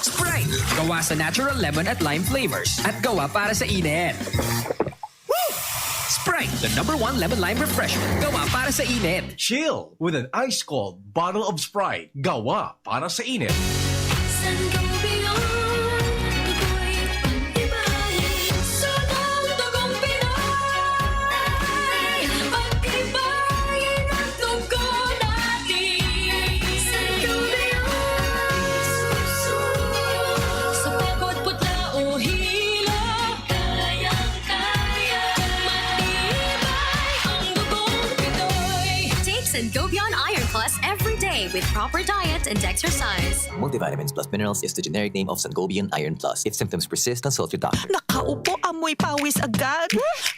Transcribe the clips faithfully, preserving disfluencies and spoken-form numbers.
Sprite, gawa sa natural lemon at lime flavors at gawa para sa init. Woo! Sprite, the number one lemon lime refreshment. Gawa para sa init. Chill with an ice cold bottle of Sprite. Gawa para sa init. Sangobion, ako'y pag-ibahin. Sunod, dugong Pinoy. Pag-ibahin ang dugo natin. Sangobion, sa pagod, putla o hilo. Kayang-kaya, matibay ang dugong Pinoy. Take Sangobion Iron Plus every day with proper diet and exercise. Multivitamins plus minerals is the generic name of Sangobion Iron Plus. If symptoms persist, consult your doctor. Nakaupo, amoy pawis agad.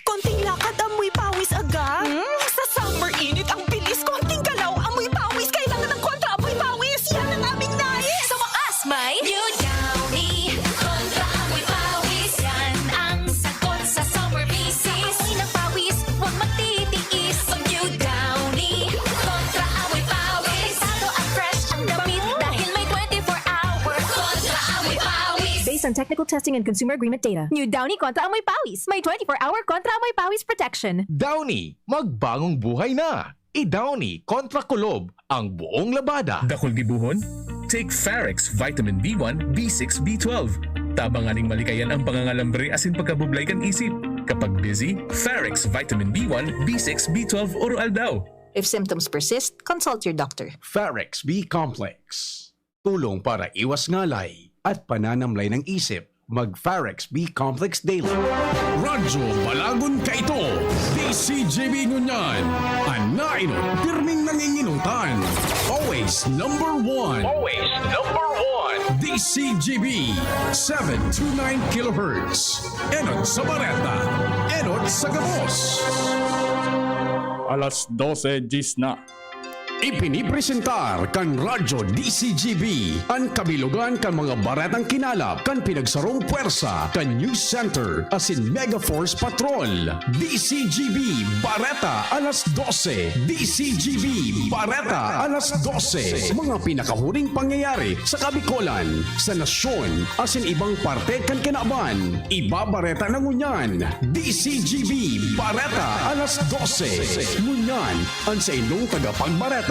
Konting lakad, amoy pawis agad. Hmm? Sa summer init, ang bilis. Konting galaw, amoy pawis. Kailangan ng kontra amoy pawis. Yan ang aming nais. Sa wakas, may New Downy. Kontra amoy pawis. Yan ang sagot sa summer misis. Amoy ng pawis, huwag magtitiis. Pag New Downy. Kontra amoy pawis. Delikado at fresh ang damit dahil may twenty-four hour kontra amoy pawis. Based on technical testing and consumer agreement data, New Downy kontra amoy pawis. May twenty-four hour kontra amoy pawis protection. Downy, magbagong buhay na! I-Downy kontra kulob ang buong labada. Dakul gibohon? Take Farex Vitamin B one, B six, B twelve. Tabang nganing malikayan ang pangangalambre asin pagkabublay kan isip. Kapag busy, Farex Vitamin B one, B six, B twelve oro-aldaw. If symptoms persist, consult your doctor. Farex B Complex. Tulong para iwas ngalay at pananamlay ng isip. Mag Farex B Complex Daily. Radyo Balagon kaito, D C G B ngunyan. An nainot, pirming nanginginutan. Always number one. Always number one. D C G B, seven two nine kilohertz. Enot sa bareta, enot sa gabos. Alas dose diyes na. Ipinipresentar kan Radyo D C G B an kabilogan kan mga baretang kinalap kan pinagsarong pwersa kan News Center asin Mega Force Patrol. D C G B Bareta alas dose. D C G B Bareta alas dose. Mga pinakahuring pangyayari sa Kabikolan, sa nasyon, asin ibang parte kan kinaban. Ibabareta na ngunyan. D C G B Bareta alas dose. Ngunyan, an saindong tagapagbareta.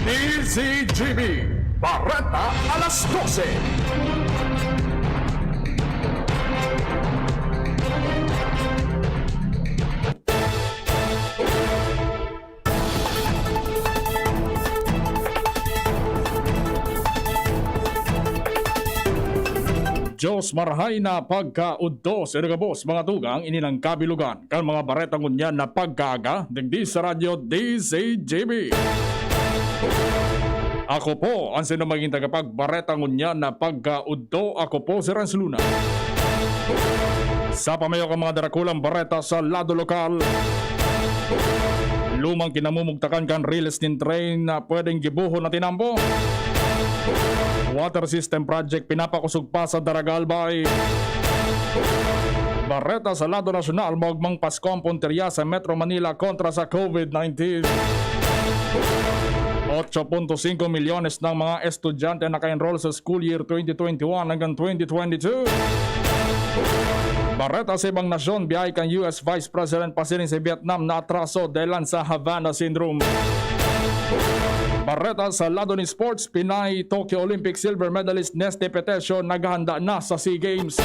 D C G B, Bareta alas dose. Diyos marahay na pagkaudto sa inyo gabos, mga tugang, ini lang kabilogan kan mga bareta ngunyan na pagkaaga, digdi sa Radyo D C G B. Ako po ang sino maging tagapagbareta ngunyan na pagkaudto. Ako po si Renz Luna. Sa pamayo kan mga darakulang bareta sa lado lokal, lumang kinamumugtakan kan riles nin train na pwedeng gibohon na tinambo. Water system project pinapakosog pa sa Daraga, Albay. Bareta sa lado nasyonal, maogmang Pasko an puntirya sa Metro Manila kontra sa COVID nineteen. Otso punto singko milyones ng mga estudyante ang naka-enroll sa school year twenty twenty-one hanggang twenty twenty-two. Bareta sa ibang nasyon, biyahe kan U S Vice President pasiring sa Vietnam na atraso dahilan sa Havana Syndrome. Bareta sa lado ni sports, Pinay Tokyo Olympic silver medalist Nesty Petecio naghahanda na sa SEA Games.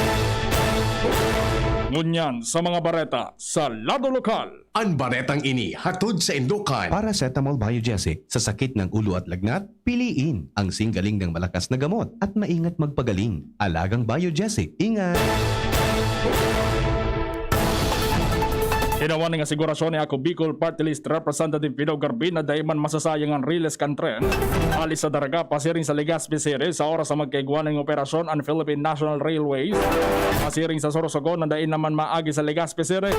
Ngunyan sa mga bareta sa lado lokal. An baretang ini hatod saindo kan Paracetamol Biogesic. Sa sakit ng ulo at lagnat, piliin ang singgaling ng malakas na gamot at maingat magpagaling. Alagang Biogesic. Ingat! Hinawan ning asigurasyon ni Ako Bicol Party List Representative Pino Garvin na dai man masasayang an riles kan tren hali sa Daraga pasiring sa Legazpi City sa oras sa magkaigwa ning operasyon an Philippine National Railways pasiring sa Sorsogon na dai naman maagi sa Legazpi City.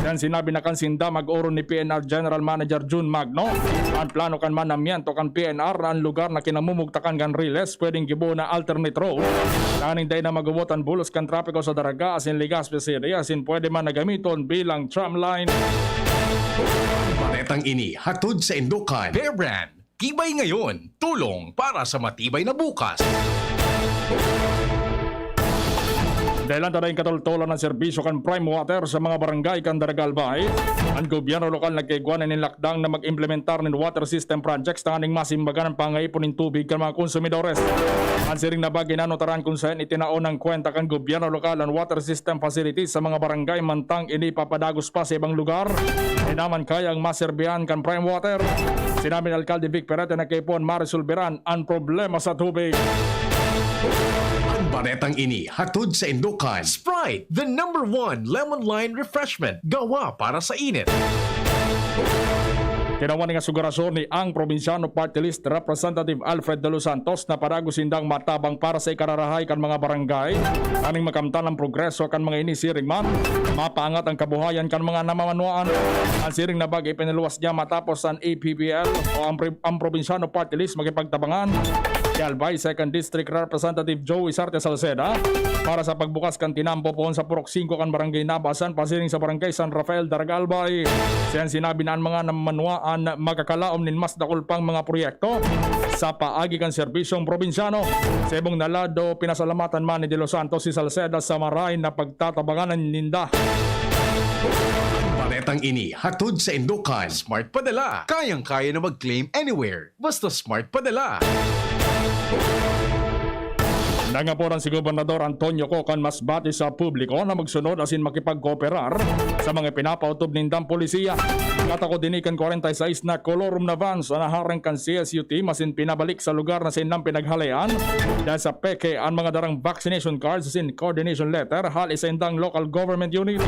Yan sinabi na kan sinda, mag-oron ni P N R General Manager Jun Magno. An plano kan manamiento kan P N R na an lugar na kinamumugtakan kan riles pwedeng gibohon na alternate road, tanganing dai na magubot an bulos kan trapiko sa Daraga asin Legazpi City, asin pwede man na gamiton bilang tramline. Baretang ini hatod saindo kan Bear Brand. Tibay ngayon, tulong para sa matibay na bukas. Dahelan ta daing katultolan an serbisyo kan Prime Water sa mga barangay kan Daraga Albay, an gobyerno lokal nagkaigwa na nin lakdang na mag-implementar nin water system projects tanganing masimbagan an pangaipon nin tubig kan mga konsumidores. An siring na bagay nanutaran kung saen itinao nang kwenta kan gobyerno lokal an water system facilities sa mga barangay mantang ini papadagos pa sa ibang lugar. Kaya naman kayang maserbihan kan Prime Water. Sinabi ni Alkalde Vic Perete na kaipuhan maresolberan an problema sa tubig. Ang baretang ini hatod sa indukan Sprite, the number one lemon lime refreshment, gawa para sa init. Tinawan nga sugarason ni ang Probinsyano Party List Representative Alfred De Los Santos na padagos sindang matabang para sa ikararahay kan mga barangay, aning makamtan ang progreso kan mga ini siring man mapaangat ang kabuhayan kan mga namamanwaan. Ang siring na bagay ipinaluwas niya matapos ang A P P L o ang, pri- ang Probinsyano Party List makipagtabangan kay Albay Second District Representative Joey Sarte Salceda para sa pagbukas kan tinampo poon sa Purok singko kan Barangay Nabasan, pasiring sa Barangay San Rafael, Daraga Albay. Siyan sinabi na an mga namanuaan makakalaom nin mas dakul pang mga proyekto sa paagi kan serbisyong probinsyano. Sa ibong na lado, pinasalamatan man ni De Los Santos si Salceda sa maray na pagtatabangan ninda. Ang baretang ini hatod sa indukan Smart Padala. Kayang-kaya na mag-claim anywhere. Basta Smart Padala. Nangaporan si Gobernador Antonio Co kan Masbate sa publiko na magsunod asin makipagkooperar sa mga pinapaotob nindang polisiya. Katakod ini kan kwarenta y seis na colorum na vans na naharang kan C S U team asin pinabalik sa lugar na saindang pinaghalean dahil sa peke an mga darang vaccination cards asin coordination letter hali sa indang local government unit.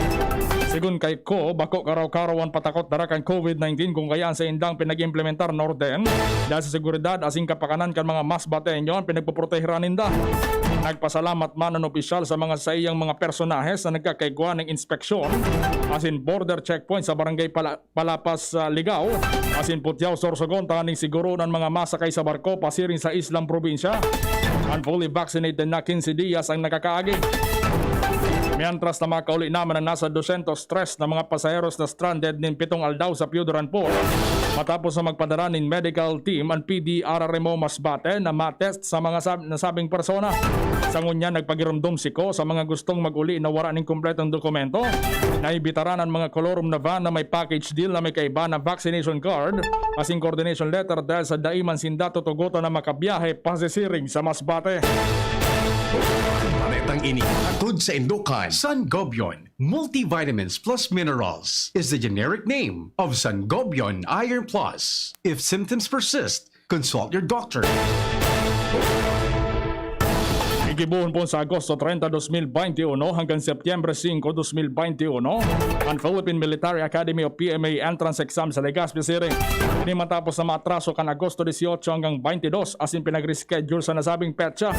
Sigon kay Co, bako karaw-karaw an patakot dara kan COVID nineteen kung kaya an saindang pinag-implementar na orden dahil sa seguridad asin kapakanan kan mga Masbateño an pinagpoproteheran ninda. Nagpasalamat man an opisyal sa mga saiyang mga personahes na nagkakaigwa ning inspeksyon asin border checkpoint sa Barangay Pala-, Palapas, ah, Ligao asin Putiao, Sorsogon tanganing siguroon an mga masakay sa barko pasiring sa islang probinsya. An fully vaccinated na quince dias ang nakakaagi. Mientras na makauli naman ang nasa dosyentos tres na mga pasaheros na stranded nin pitong aldaw sa Pio Duran Port, matapos na magpadara nin medical team an P D R R M O Masbate na ma-test sa mga sab-, nasabing persona. Sa ngunyan, nagpagiromdom si Co sa mga gustong mag-uli na wara nin kumpletong dokumento. Naibitaran an mga colorum na van na may package deal na may kaiba na vaccination card asin coordination letter dahil sa dai man sinda tutugotan na makabiyahe pasisiring sa Masbate. Ang baretang ini hatod sa indukan Sangobion Multivitamins Plus Minerals is the generic name of Sangobion Iron Plus. If symptoms persist, consult your doctor. Igibohon po sa Agosto treinta, dos mil veintiuno hanggang Setyembre singko, dos mil veintiuno, ang Philippine Military Academy o P M A entrance exam sa Legazpi City. Ini matapos na maatraso kan Agosto dieciocho hanggang veintidós, asin pinag-reschedule sa nasabing petsa.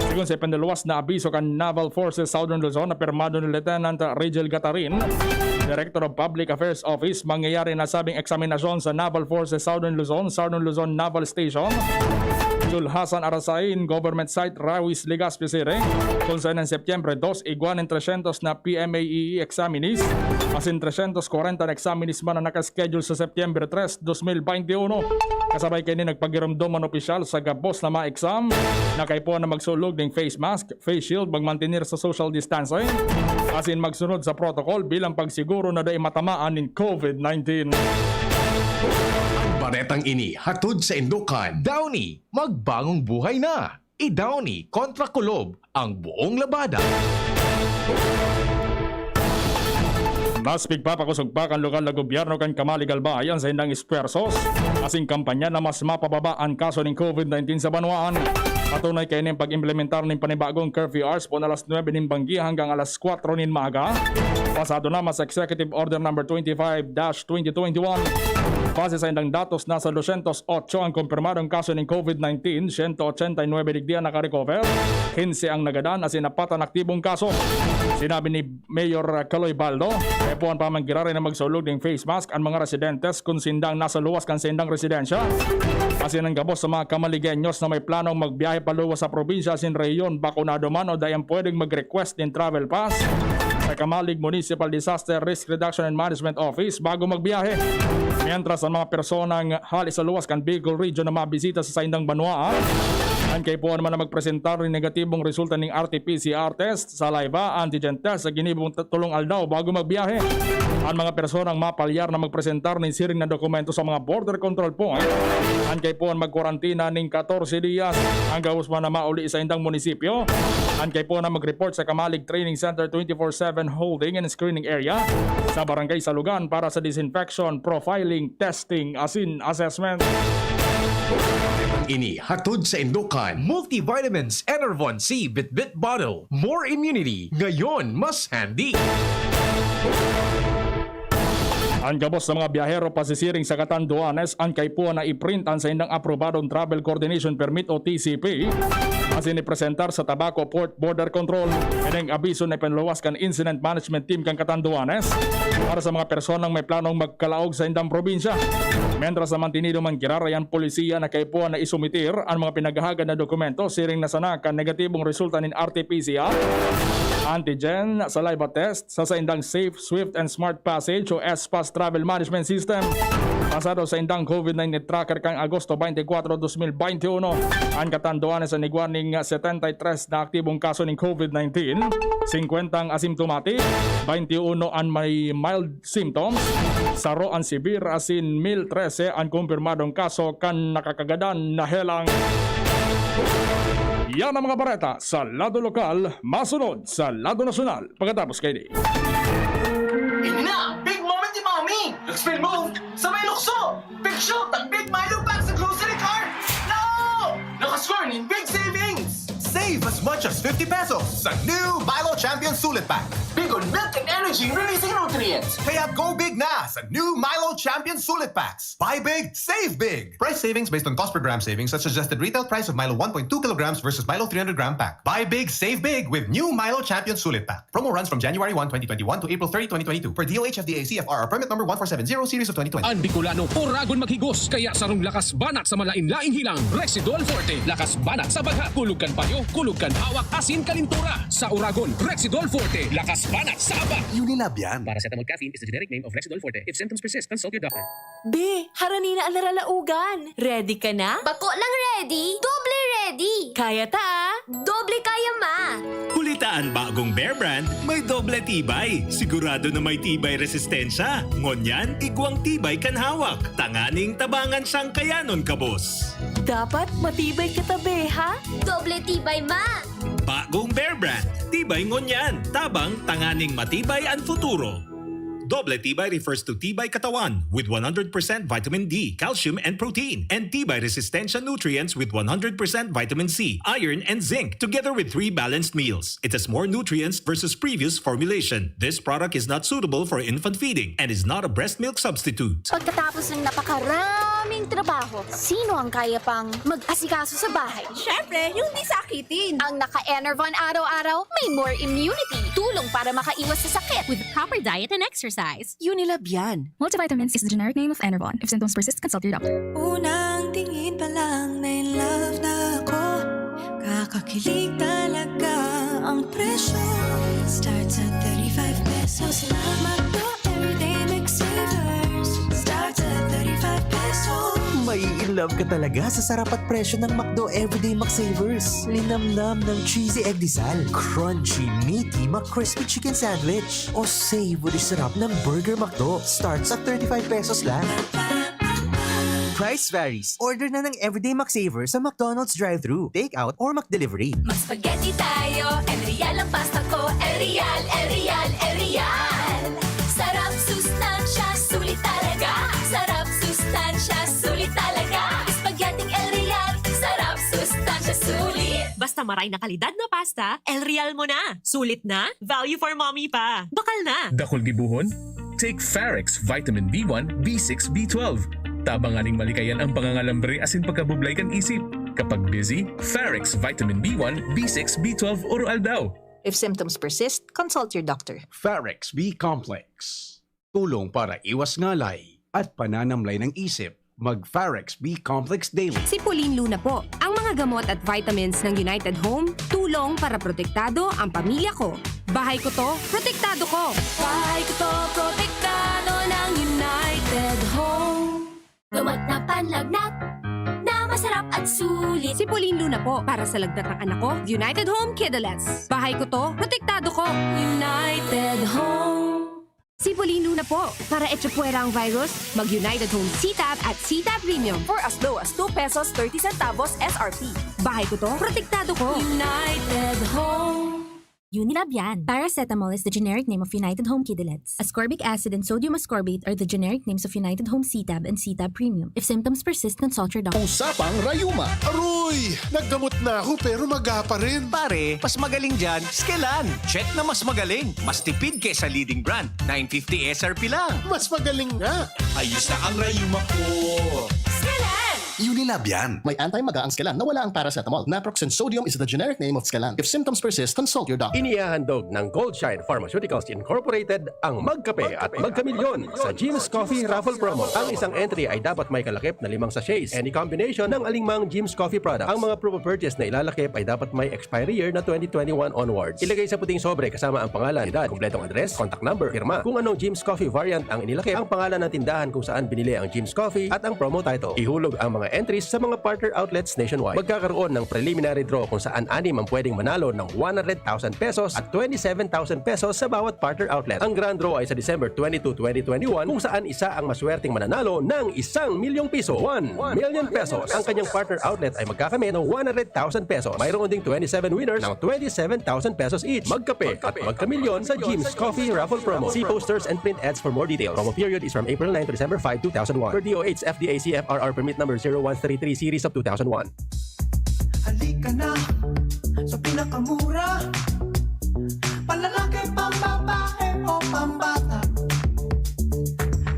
Sigon sa ipinaluwas na abiso kan Naval Forces Southern Luzon na pirmado ni Lieutenant Rigel Gatarin, Director of Public Affairs Office, mangyayari nasabing eksaminasyon sa Naval Forces Southern Luzon, Southern Luzon Naval Station, Julhasan Arasain Government Site, Rawis, Legazpi City, kung saan ang Setyembre dos, igwa nin tresyentos na P M A E E examinees, asin tresyentos kwarenta na examinees man ang nakaschedule sa Setyembre tres, dos mil veintiuno. Kasabay kaini, nagpagiromdom an opisyal sa gabos na mga exam na kaipuhan na magsulog ning face mask, face shield, magmantener sa social distancing, asin magsunod sa protocol bilang pagsiguro na dai matamaan nin COVID nineteen. Ang baretang ini hatod sa indukan Downy, magbangong buhay na. I-Downy kontra kulob ang buong labada. Mas pigpapakosog pa kan lokal na gobyerno kan Camalig Albay an saindang espuwersos asin kampanya na mas mapababa an kaso nin COVID nineteen sa banwaan. Patunay kaini an pag-implementar nin panibagong curfew hours poon alas nuebe nin banggi hanggang alas kwatro nin maaga. Pasado na mas Executive Order Number twenty-five dash twenty twenty-one. Base sa indang datos, nasa dosyentos otso ang kumpirmadong kaso nin COVID nineteen, siyento ochenta y nuebe digdi an nakarecover, kinse ang nagadan asin apat an aktibong kaso. Sinabi ni Mayor Caloy Baldo, kaipuhan pa man giraray na magsulog nin face mask an mga residentes kun sindang nasa luwas kan saindang residensya. Asin an gabos sa mga Camaligeños na may planong magbiyahe paluwas sa probinsya asin rehiyon, bakunado man o dai an pwedeng mag-request nin travel pass sa Camalig Municipal Disaster Risk Reduction and Management Office bago magbiyahe. Mientras, ang mga personang hali sa luwas kan Bicol Region na mabisita sa saindang banwaan, An kaipuhan man na magpresentar nin negatibong resulta nin R T P C R test, saliva, antigen test sa ginibong t-, tolong aldaw bago magbiyahe. An mga personang mapalyar na magpresentar nin siring na dokumento sa mga border control point, an kaipuhan magkwarantina nin katorse diyas. An gabos man na mauli sa indang munisipyo, an kaipuhan na mag-report sa Kamalig Training Center twenty-four seven Holding and Screening Area sa Barangay Salugan para sa disinfection, profiling, testing, asin assessment. Ini hatod saindo kan Multivitamins Enervon C Bitbit Bottle. More immunity, ngayon mas handy. An gabos na mga biyahero pasisiring sa Catanduanes, an kaipuhan na i-print an saindang aprobadong Travel Coordination Permit o T C P, asin ipresentar sa Tabaco Port Border Control. Ining abiso na ipinluwas kan Incident Management Team kan Catanduanes para sa mga personang may planong magkalaog sa indang probinsya. Mientras na mantinido man, giraray an polisiya na kaipuhan na isumitir an mga pinaghahagad na dokumento siring na sana kan negatibong resulta nin R T P C R, antigen, saliva test, sa saindang Safe, Swift and Smart Passage o S-PASS Travel Management System. Pasado sa indang COVID nineteen tracker kan Agosto twenty-four, twenty twenty-one, an Catanduanes an igwa ning setenta y tres na aktibong kaso ning COVID nineteen, singkwenta ang asymptomatic, twenty-one an may mild symptoms, saro an severe asin mil trese an kumpirmadong kaso kan nakakagadan na helang. Yan ang mga bareta sa lado lokal, masunod sa lado nasyonal pagkatapos kaini. Ini na, Big Moment ni Mommy! Nag-spin move sa may lukso! Big shoot ang Big Milo pack sa grocery cart! No! Nakascore nin big savings! Save as much as fifty pesos sa new Milo Champion Sulit Pack. Big on milk and energy releasing nutrients! Kaya go big na sa new Milo Champion Sulit Packs. Buy big, save big! Price savings based on cost per gram savings at suggested retail price of Milo one point two kilograms versus Milo three hundred gram pack. Buy big, save big with new Milo Champion Sulit Pack. Promo runs from January one, twenty twenty-one to April thirty, twenty twenty-two, per D O H F D A C F R R permit number one four seven zero series of twenty twenty. An Bicolano, oragon maghigos, kaya sarong lakas banat sa malain-laing hilang, Rexidol Forte. Lakas banat sa bagha, kulog kan payo, kulog kan hawak, asin kalintura. Sa oragon, Rexidol Forte. Lakas banat sa aba. Unilab yan. Paracetamol caffeine is the generic name of Rexidol Forte. If symptoms persist, consult your doctor. Be, harani na an naralaogan. Ready ka na? Bako lang ready, doble ready. Kaya ta, ah. Doble kaya, ma. Huli ta an bagong Bear Brand, may doble tibay. Sigurado na may tibay resistensya. Ngunyan, igwang tibay kan hawak. Tanganing tabangan siyang kayanon, kabos. Dapat matibay kita, be, ha? Doble tibay, ma. Bagong Bear Brand, tibay ngunyan, tabang tanganing matibay an futuro. Doble tibay refers to tibay katawan with one hundred percent vitamin D, calcium, and protein, and tibay resistensya nutrients with one hundred percent vitamin C, iron, and zinc, together with three balanced meals. It has more nutrients versus previous formulation. This product is not suitable for infant feeding and is not a breast milk substitute. Pagkatapos ng napakaraming trabaho, sino ang kaya pang mag-asikaso sa bahay? Siyempre, yung di sakitin. Ang naka-Enervon araw-araw, may more immunity. Tulong para makaiwas sa sakit. With proper diet and exercise. Unilab yan. Multivitamins is the generic name of Enervon. If symptoms persist, consult your doctor. Unang tingin pa lang, na in love na ako. Kakakilig talaga ang presyo. Starts at thirty-five pesos lang. McDo Everyday Mix Savers. Starts at thirty-five pesos. Mai-in love ka talaga sa sarap at presyo ng McDo Everyday Mix Savers. Linamnam ng cheesy egg disal, crunchy, meaty, McCrispy chicken sandwich, o savory sarap ng Burger McDo. Starts at thirty-five pesos lang. Price varies. Order na ng Everyday McSaver sa McDonald's drive-thru, take-out, or McDelivery. Mag-spaghetti tayo, El Real ang pasta ko. El Real, El Real, El Real. Sarap, sustansya, sulit talaga. Sarap, sustansya, sulit talaga. Spaghetti El Real, sarap, sustansya, sulit. Basta maray na kalidad na pasta, El Real mo na. Sulit na, value for mommy pa. Bakal na. Dakul gibohon? Take Farex Vitamin B one, B six, B twelve. Tabang nganing malikayan ang pangangalambre asin pagkabublay kan isip. Kapag busy, Farex Vitamin B one, B six, B twelve oro-aldaw. If symptoms persist, consult your doctor. Farex B Complex. Tulong para iwas ngalay at pananamlay ng isip. Mag Farex B Complex Daily. Si Pauline Luna po. Ang mga gamot at vitamins ng United Home, tulong para protektado ang pamilya ko. Bahay ko to, protektado ko. Bahay ko to, protektado ng United Home. Gamot na panlagnat na masarap at Sulit. Si Pauline Luna po, para sa lagnat ng anak ko, United Home Kidalets. Bahay ko to, protektado ko. United Home. Si Pauline Luna po, para echapuwera ang virus, mag United Home C-Tab at C-Tab Premium. For as low as two pesos thirty centavos S R P. Bahay ko to, protektado ko. United Home. Unilab yan. Paracetamol is the generic name of United Home Kidalets. Ascorbic acid and sodium ascorbate are the generic names of United Home C-Tab and C-Tab Premium. If symptoms persist, consult your doctor. Usapang Rayuma. Aroy! Naggamot na ako pero maga pa rin. Pare, mas magaling dyan, Skelan. Check na mas magaling. Mas tipid kaysa leading brand. nine fifty S R P lang. Mas magaling nga. Ayos na ang rayuma ko. Unilab yan. May anti-maga ang Skelan na wala ang paracetamol. Naproxen sodium is the generic name of Skelan. If symptoms persist, consult your doctor. Inihahandog ng Goldshine Pharmaceuticals Incorporated ang Magkape at Magkamilyon sa Jim's Coffee Raffle Promo. Ang isang entry ay dapat may kalakip na limang sachets. Any combination ng alingmang Jim's Coffee product. Ang mga proof of purchase na ilalakip ay dapat may expiry year na twenty twenty-one onwards. Ilagay sa puting sobre kasama ang pangalan, edad, kompletong address, contact number, pirma. Kung anong Jim's Coffee variant ang inilakip, ang pangalan ng tindahan kung saan binili ang Jim's Coffee at ang promo title. Ihulog ang mga entries sa mga partner outlets nationwide. Magkakaroon ng preliminary draw kung saan anim ang pwedeng manalo ng one hundred thousand pesos at twenty-seven thousand pesos sa bawat partner outlet. Ang grand draw ay sa December twenty-two, twenty twenty-one, kung saan isa ang maswerteng mananalo ng isang milyong piso, one million pesos. Ang kanyang partner outlet ay magkakamit ng one hundred thousand pesos. Mayroon ding twenty-seven winners ng twenty-seven thousand pesos each. Magkape at magkamilyon sa Jim's Coffee Raffle Promo. See posters and print ads for more details. Promo period is from April nine to December five, two thousand one. Per D O H F D A C F R R permit number zero one three three series of two thousand one. Halika na sa pinakamura, panlalaki, pambabae o pambata.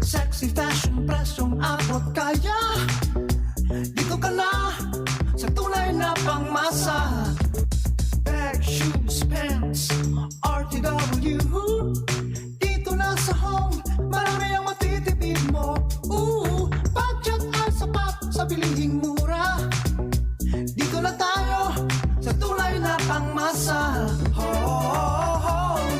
Sexy fashion, presyong abot kaya. Dito ka na sa tunay na pangmasa. Bag, shoes, pants, R T W. Dito na sa Home, marami ang matitipid mo. Ooh, budget ay sapat sa bilihing mura. Dito na tayo sa tunay na pangmasa. Home,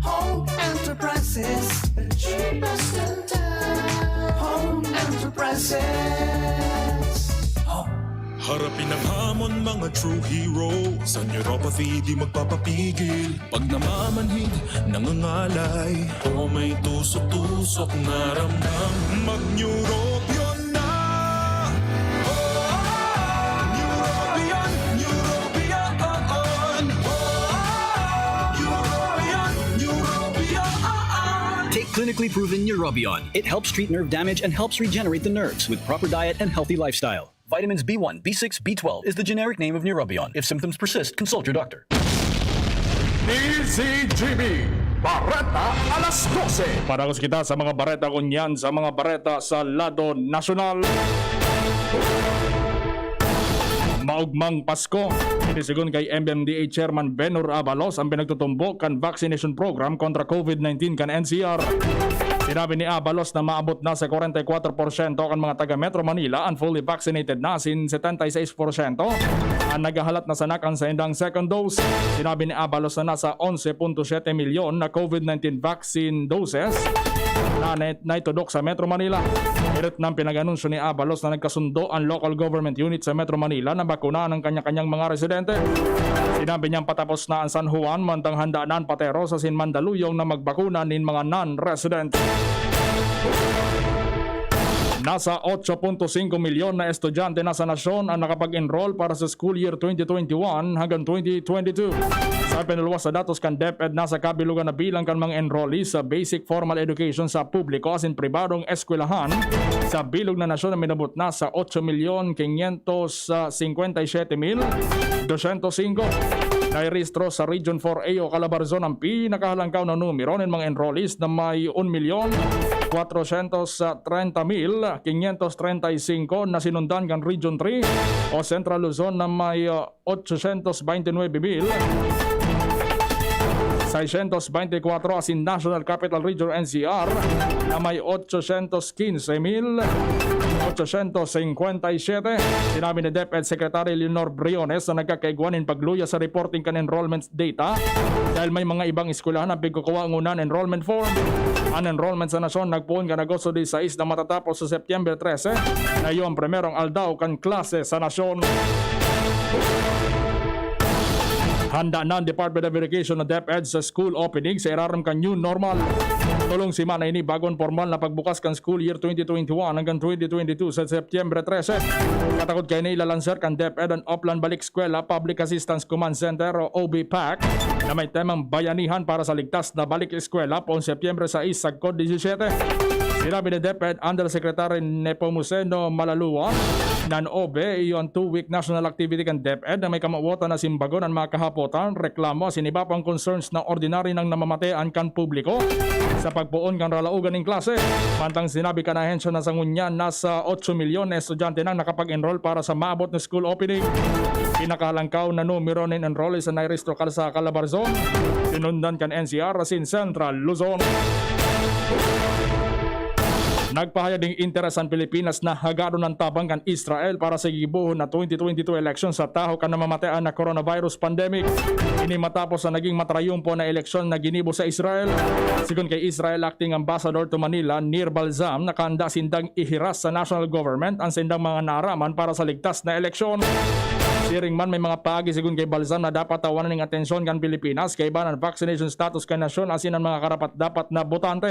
Home Enterprises, the cheapest in town. Home Enterprises. Harapin ang hamon, mga true hero. Sa neuropathy, di magpapapigil. Pag namamanhid, nangangalay, o may tusok-tusok na ramdam, mag-Neurobion na! Oh, Neurobion, Neurobion, oh, oh. Neurobion, Neurobion, oh, oh. Take clinically proven Neurobion. It helps treat nerve damage and helps regenerate the nerves with proper diet and healthy lifestyle. Vitamins B one, B six, B twelve is the generic name of Neurobion. If symptoms persist, consult your doctor. D Z G B, Bareta alas dose. Paragos kita sa mga bareta ngunyan sa mga bareta sa lado nasyonal. Maugmang Pasko. Ini sigon kay M M D A Chairman Benhur Abalos ang pinagtutumbok kan vaccination program kontra COVID nineteen kan N C R. Sinabi ni Abalos na maabot na sa kwarenta y kwatro porsyento kan mga taga Metro Manila an fully vaccinated na asin setenta y seis porsyento an naghahalat na sana kan saindang second dose. Sinabi ni Abalos na nasa onse punto siyete milyon na COVID nineteen vaccine doses na nai-, naitudok sa Metro Manila. Hirit nang pinag-anunsyo ni Abalos na nagkasundo an local government unit sa Metro Manila na bakunahan ang kanya-kanyang mga residente. Sinabi niyang patapos na ang San Juan, mantang handa na an Pateros asin Mandaluyong na magbakuna nin mga non-resident. Nasa otso punto singko milyon na estudyante na sa nasyon ang nakapag-enroll para sa school year twenty twenty-one hanggang twenty twenty-two. Sa pinuluwas na datos kan DepEd, nasa kabilugan na bilang kan mga enrollees sa basic formal education sa publiko asin pribadong eskwelahan sa bilog na nasyon na minabot na sa otso milyon quinientos singkwenta y siyete mil dosyentos singko. Nairehistro sa Region four A o Calabarzon ang pinakahalangkaw na numero nin mga enrollees na may un milyon kwatrosyentos trenta mil quinientos trenta y singko na sinundan kan Region three o Central Luzon na may, ah, ochocientos veintinuebe mil seiscientos veinticuatro asin National Capital Region, N C R, na may ochocientos quince mil ochocientos cincuenta y siete. Sinabi ni DepEd Secretary Leonor Briones na nagkakaigwa nin pagluya sa reporting kan enrollment data dahil may mga ibang eskwelahan ang pigkukuha ngunyan enrollment form. An enrollment sa nasyon nagpoon kan Agosto dieciséis na matatapos sa Septyembre trese, na iyo an primerong aldaw kan klase sa nasyon. Handa na an Department of Education na DepEd sa school opening sa irarom kan new normal. Tolong semana ini bago an pormal na pagbukas kan school year twenty twenty-one hanggang twenty twenty-two sa Septyembre trese. Katakod kaini, ilalanser kan DepEd an Oplan Balik Eskwela Public Assistance Command Center o O B PAC na may temang Bayanihan para sa Ligtas na Balik Eskwela poon Septyembre sais sagkod diecisiete. Sinabi ni DepEd Undersecretary Nepomuceno Malalua na an O B iyo an two-week national activity kan DepEd na may kamawotan na simbagon an mga kahapotan, reklamo asin iba pang concerns na ordinary nang namamatean kan publiko sa pagpoon kan ralaogan nin klase. Mantang sinabi kan ahensya na sa ngunyan nasa otso milyon na estudyante nang nakapag-enroll para sa maabot na school opening. Pinakalangkaw na numero nin enrollees an nairehistro kan sa Calabarzon, sinundan kan N C R asin Central Luzon. Nagpahayag nin interes an Pilipinas na hagadon an tabang kan Israel para sa gigibohon na twenty twenty-two eleksyon sa tahaw kan namamatean na coronavirus pandemic. Ini matapos sa naging matrayumpo na eleksyon na ginibo sa Israel. Sigon kay Israel Acting Ambassador to Manila, Nir Balsam, nakahanda sindang ihiras sa national government an sindang mga naaraman para sa ligtas na eleksyon. Siring man, may mga paagi sigon kay Balsam na dapat tawanan ning atensyon kan Pilipinas kaiba an vaccination status kan nasyon asin an mga karapat-dapat na botante.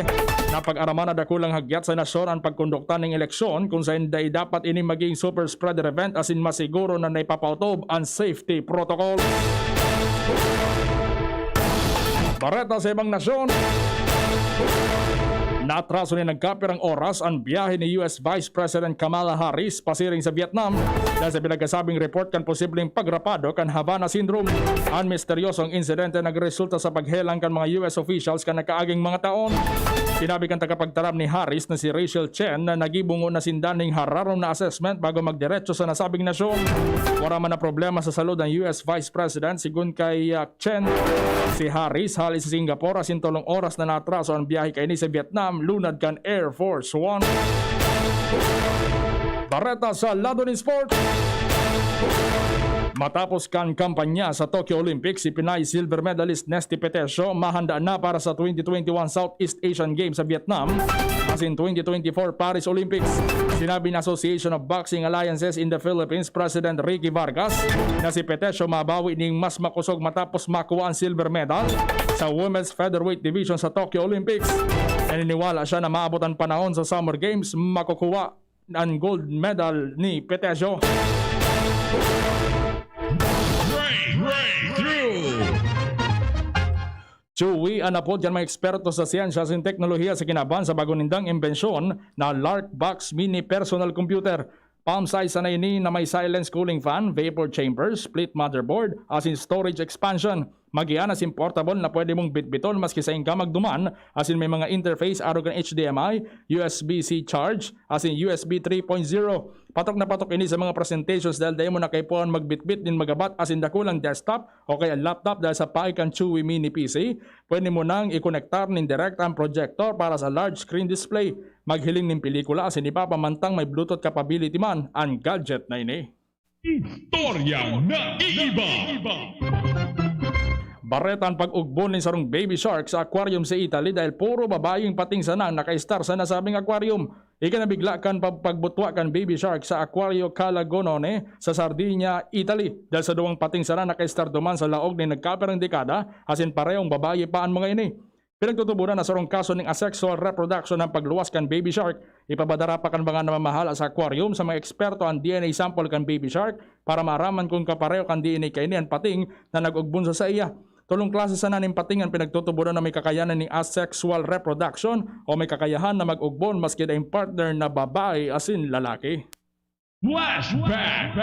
Napag-araman na dakulang hagyat sa nasyon an pagkondukta ning eleksyon, kun saen dai dapat ini maging super spreader event asin masiguro na naipapaotob an safety protocol. Bareta sa ibang nasyon. Naatraso nin nagkapirang oras an biyahe ni U S Vice President Kamala Harris pasiring sa Vietnam dahil sa pinagkasabing report kan posibleng pagrapado kan Havana Syndrome. An misteryosong insidente nagresulta sa paghelang kan mga U S officials kan nakaaging mga taon. Sinabi kan tagapagtaram ni Harris na si Rachel Chen na nagibo ngona sinda nin hararom na assessment bago magdiretso sa nasabing nasyon. Wala man na problema sa salud an U S Vice President, sigon kay, ah, Chen. Si Harris hali sa Singapore asin tolong oras na naatraso an biyahe kaini sa Vietnam, lunad kan Air Force One. Bareta sa lado nin sport. Matapos kan kampanya sa Tokyo Olympics, si Pinay silver medalist Nesty Petecio mahanda na para sa twenty twenty-one Southeast Asian Games sa Vietnam asin twenty twenty-four Paris Olympics. Sinabi ni Association of Boxing Alliances in the Philippines President Ricky Vargas na si Petecio mabawi ning mas makosog matapos makuha an silver medal sa women's featherweight division sa Tokyo Olympics. Naniniwala siya na maabot an panahon sa Summer Games, makukuha an gold medal ni Petecio. Breakthrough! Chewy an apod kan mga eksperto sa siyensya asin teknolohiya sa kinaban sa bago nindang imbensyon na Lark Box Mini Personal Computer. Palm size sana ini na may silence cooling fan, vapor chamber, split motherboard, asin storage expansion. Magiyan asin portable na pwede mong bitbiton maski sain ka magduman, asin may mga interface arog kan H D M I, U S B C charge, asin U S B three point zero. Patok na patok ini sa mga presentations dahil dai mo na kaipuhan magbitbit nin magabat asin dakulang desktop o kaya laptop dahil sa paagi kan Chewy Mini P C. Pwede mo nang ikonektar nin direkta ang projector para sa large screen display, maghiling nin pelikula asin iba pa mantang may Bluetooth capability man an gadget na ini. Istoryang naiiba. Bareta an pag-ugbon nin sarong baby shark sa aquarium sa Italy dahil puro babayeng pating sana an nakaistar sa nasabing aquarium. Ikinabigla kan pag-, pagbutwa kan baby shark sa Aquario Calagonone sa Sardinia, Italy, dahil sa duwang pating sana nakaistar duman sa laog nin nagkapirang dekada, asin parehong babayi pa an mga ini. Pinagtutuboran na sarong kaso nin asexual reproduction an pagluwas kan baby shark. Ipabadara pa kan mga namamahala sa aquarium sa mga eksperto an D N A sample kan baby shark para maaraman kun kapareho kan D N A kaini an pating na nag-ugbon sa saiya. Tolong klase sana nin pating an pinagtutuboran na may kakayanan nin asexual reproduction o may kakayahan na mag-ugbon maski daing partner na babae asin lalaki. Flashback!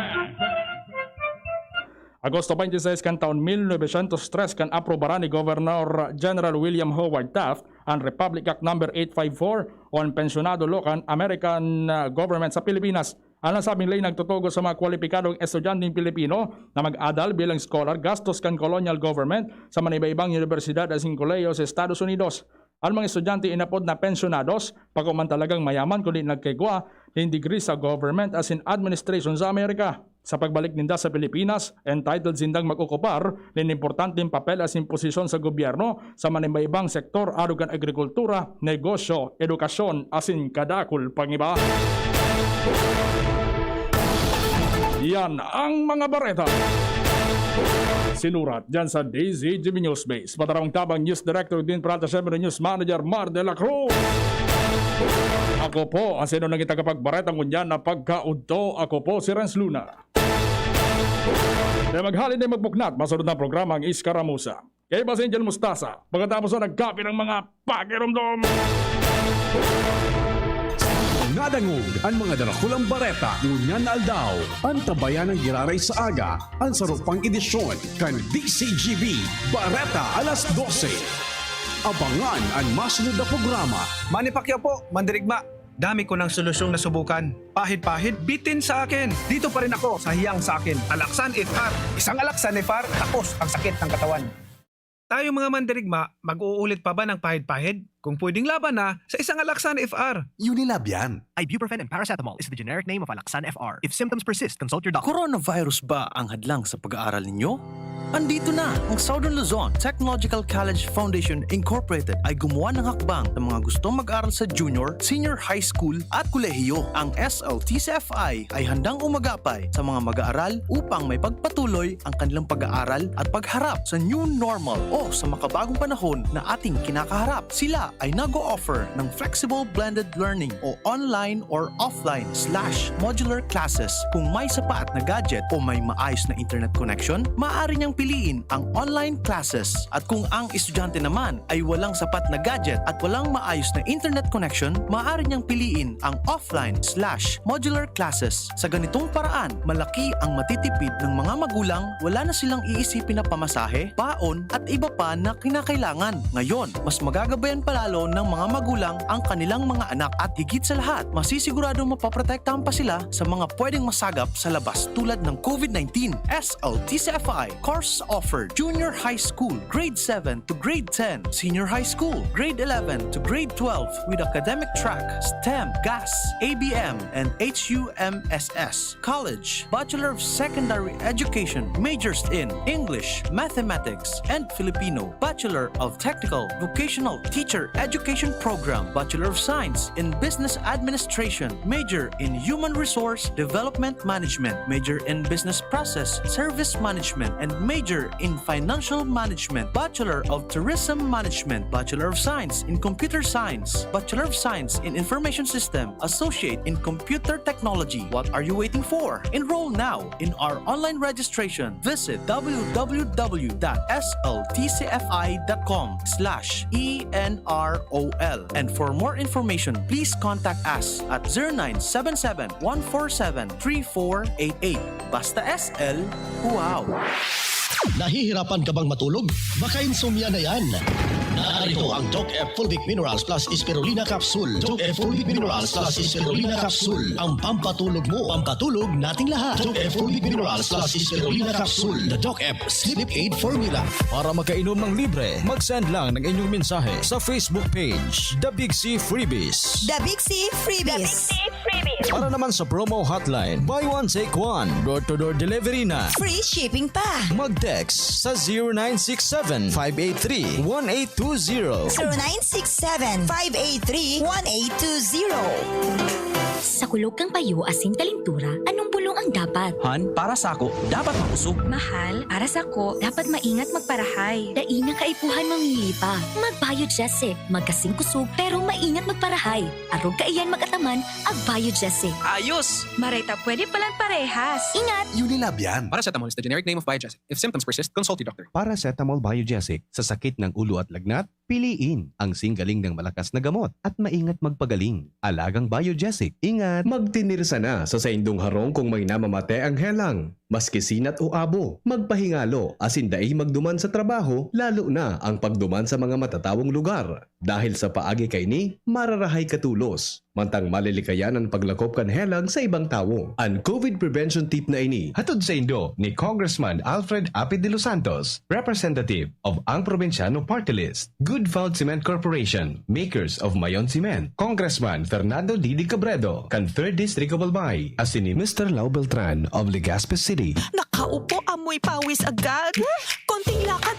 Agosto twenty-six kan taon mil novecientos tres kan aprubaran ni Gobernador General William Howard Taft an Republic Act Number eight five four o an Pensionado Law kan American, ah, Government sa Pilipinas. An nasabing ley nagtutugon sa mga kwalipikadong estudyanteng Pilipino na mag-adal bilang scholar gastos kan colonial government sa maniba-ibang unibersidad asin kolehiyo sa Estados Unidos. An mga estudyante inapod na pensyonados, bako man talagang mayaman kundi nagkaigwa nin degree sa government asin administration sa Amerika. Sa pagbalik ninda sa Pilipinas, entitled sindang mag-okupar nin importanteng papel asin posisyon sa gobyerno sa manimaibang sektor, arog kan agrikultura, negosyo, edukasyon, asin kadakul pang iba. Yan ang mga bareta. Sinurat dyan sa D Z G B News Base. Patarong tabang News Director Edwin Peralta, syempre News Manager Mar de la Cruz. Ako po ang sinunang itagapagbareta ngunyan na pagkaudto. Ako po si Renz Luna. Kaya maghali na magbuknat, masunod na programa ang Iskaramusa. Kaya ba si Angel Mustasa? Pagkatapos na nagkape ng mga pakiromdom. Nadangog an mga darakulang bareta ngunyan na aldaw. Antabayan ang giraray sa aga, an sarong pang edisyon kan D Z G B Bareta alas dose. Abangan an masunod na programa. Manny Pacquiao po, mandirigma. Dami ko ng solusyong nasubukan. Pahid-pahid, bitin sa akin. Dito pa rin ako sa hiyang sa akin. Alaxan F R. Isang Alaxan F R, tapos ang sakit ng katawan. Tayo mga mandirigma, mag-uulit pa ba ng pahid-pahid? Kung pwedeng laban na, sa isang Alaxan F R. Unilab yan. Ibuprofen and paracetamol is the generic name of Alaxan F R. If symptoms persist, consult your doctor. Coronavirus ba ang hadlang sa pag-aaral ninyo? Andito na! Ang Southern Luzon Technological College Foundation Incorporated ay gumawa ng hakbang sa mga gustong mag-aral sa junior, senior high school at kolehiyo. Ang S L T C F I ay handang umagapay sa mga mag-aaral upang maipagpatuloy ang kanilang pag-aaral at pagharap sa new normal o sa makabagong panahon na ating kinakaharap. Sila ay nag-o-offer ng flexible blended learning o online or offline slash modular classes. Kung may sapat na gadget o may maayos na internet connection, maaari niyang piliin ang online classes. At kung ang estudyante naman ay walang sapat na gadget at walang maayos na internet connection, maaari niyang piliin ang offline slash modular classes. Sa ganitong paraan, malaki ang matitipid ng mga magulang, wala na silang iisipin na pamasahe, baon, at iba pa na kinakailangan. Ngayon, mas magagabayan pa lalo ng mga magulang ang kanilang mga anak at higit sa lahat, masisiguradong mapoprotektahan pa sila sa mga pwedeng masagap sa labas tulad ng COVID nineteen. S L T C F I, course offered, junior high school, grade seven to grade ten, senior high school, grade eleven to grade twelve with academic track, STEM, GAS, A B M, and H U M S S. College, Bachelor of Secondary Education, majors in English, Mathematics, and Filipino, Bachelor of Technical Vocational Teacher Education Program, Bachelor of Science in Business Administration, major in Human Resource Development Management, major in Business Process Service Management, and major in Financial Management, Bachelor of Tourism Management, Bachelor of Science in Computer Science, Bachelor of Science in Information System, Associate in Computer Technology. What are you waiting for? Enroll now in our online registration. Visit w w w dot s l t c f i dot com slash e n r o l. And for more information, please contact us at zero nine seven seven, one four seven, three four eight eight. Basta S L, wow! Nahihirapan ka bang matulog? Baka insomnia na yan. Narito ang Doc F Fulvic Minerals Plus Spirulina Capsule. Doc F Fulvic Minerals Plus Spirulina Capsule. Ang pampatulog mo, pampatulog nating lahat. Doc F Fulvic Minerals Plus Spirulina Capsule. The Doc F Sleep Aid Formula. Para makainom ng libre, mag-send lang ng inyong mensahe sa Facebook page, The Big C Freebies. The Big C Freebies. Para naman sa promo hotline, buy one, take one. Door-to-door delivery na. Free shipping pa. Mag-text sa zero nine six seven, five eight three, one eight two zero. Zero nine six seven, five eight three, one eight two zero. Sa kulog kan payo asin kalintura, anong bulong ang dapat? Han, para sako, dapat makusog. Mahal, para sako, dapat maingat magparahay. Dai na kaipuhan mamili pa. Mag-Biogesic, magkasing kusog, pero maingat magparahay. Arog kaiyan mag-ataman, ag-Biogesic. Ayos! Maray ta pwede palan parehas. Ingat! Unilab yan. Paracetamol is the generic name of Biogesic. If symptoms persist, consult your doctor. Paracetamol Biogesic, sa sakit ng ulo at lagnat, piliin ang singgaling ng malakas na gamot at maingat magpagaling. Alagang Biogesic, ingat! Magtinirsa na sa saindong harong kung may namamate ang helang. Maski sinat o abo, magpahingalo asin dai magduman sa trabaho, lalo na ang pagduman sa mga matatawong lugar. Dahil sa paagi kaini, mararahay ka tolos, mantang malilikayan an paglakop kan helang sa ibang tawo. An COVID prevention tip na ini, hatod saindo ni Congressman Alfred Apid de los Santos, representative of Ang Probinsyano Party List, Good Found Cement Corporation, makers of Mayon Cement, Congressman Fernando Didi Cabredo, kan Third District of Albay, asin ni Mister Lau Beltran of Legazpi City. Nakaupo, amoy pawis agad. Konting lakad,